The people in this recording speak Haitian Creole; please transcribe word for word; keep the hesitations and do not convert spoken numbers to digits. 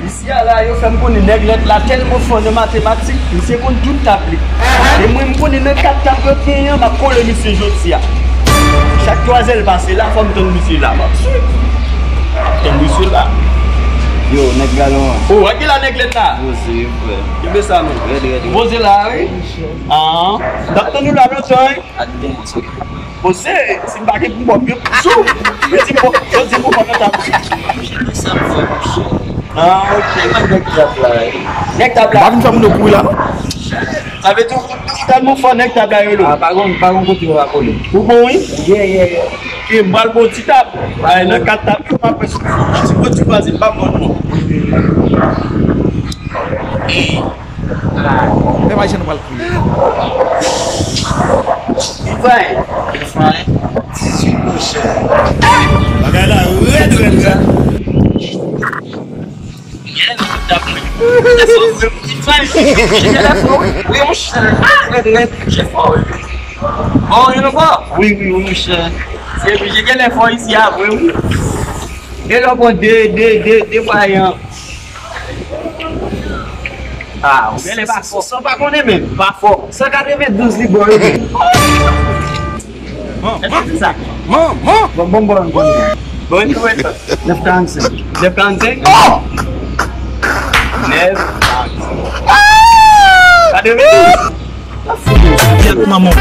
Isi a la, yo fè m konnen nèg lèt la tèlman fò nan matematik, misye konn tout tab li. E mwen, m konnen nan kat tab yo genyen an, m ap kole misye jodi a. Chak twazè l pase la, fò m tann misye la, m ap swiv. M ap tann misye la. Yo, nèg galon an. O, wè ki la nèg lèt la? Poze, frè. Kenbe sa, men. Rèd, rèd, rèd. Poze la, wi. Ah, m t ap tann ou la lontan, wi. Adan, se. Bon, se, si m pa gen pou m bò, m gen pou sou. Yo di m, yo di m pou m nan tab. Sa m fè, monchè. Ah, ok. Nèg tab la, wi. Nèg tab la. M pa vin fè moun yo kouri la, non. Sa vle di ou tèlman fò nèg tab la yo lo. Ah, pa gon, pa gon kote yo pa kole. Ou bon, wi? Yeah, yeah, yeah. Ok, m pral bon ti tab. Ay, nan kat tab yo, m ap wè si ti bon ti kwaze, m pa bon non. Fè pa jan nou pral koule. Fine. Fine. Bagay la rèd, rèd, rèd. Wi, monchè. Ah, rèd, rèd. Jefò, wi. Bon, yon fò. Wi, wi, wi, monchè. Se oblije gen lè fò isi a vre, wi. E lè w pran de, de, de, de kwayan. Ah, ou genlè pa fò. San pa konnen menm. Pa fò. San katrevendouz li bon, wi. Èske se sa? Bon, bon, bon, bon. Bon, ki wè sa? Nèf karannsenk. Nèf karannsenk? Oh! Nèf karannsenk. Katrevendouz. Yèt manman.